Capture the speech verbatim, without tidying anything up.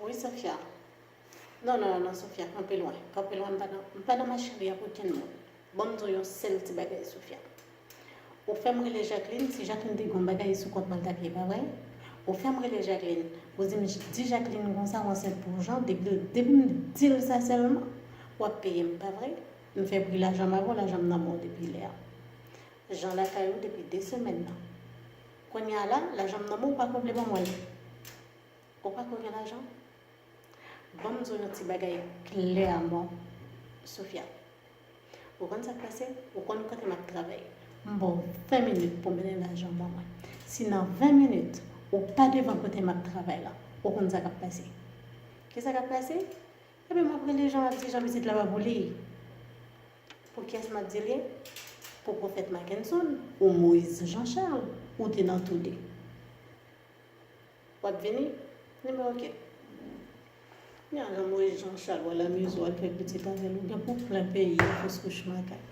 Wi, Sofia. Non, non, non, Sofia, kanpe lwen. Kanpe lwen, m pa nan, m pa nan mache a pou okenn moun. Ban m di w yon sèl ti bagay, Sofia. Ou fè m rele Jacqueline, si Jacqueline te gen yon bagay sou kont mwen, l t ap ye, pa vre? Ou fè m rele Jacqueline, ou di m, di Jacqueline konsa, ou ansent pou Jean, depi, depi m di l sa sèlman, w ap peye m, pa vre? M fè pri lajan m avè w, lajan m nan men w depi lè a. Jean lakay ou depi de semèn nan. Kounye a la, lajan m nan men w, ou pa konble ban mwen l. Ou pa konn gen lajan? Ban m di w yon ti bagay klèman, Sofia. Ou konn sa k pase? Ou konn kote m ap travay. M ba w ven minit pou w mennen lajan ban mwen. Si nan ven minit, ou pa devan kote m ap travay la, ou konn sa k ap pase. Ki sa k ap pase? Ebyen, m ap rele Jean, m ap di Jean pitit la pa pou li. Pou kiyès m ap di li? Pou Pwofèt Mackenson ou Moïse Jean Charles, ou te nan toude. W ap vini? Ebyen, oke. Kounye a, jan Moïse Jean Charles, w al amize w, w al fè pitit avè l, ou gen pou plen peyi a, fos kouch makak.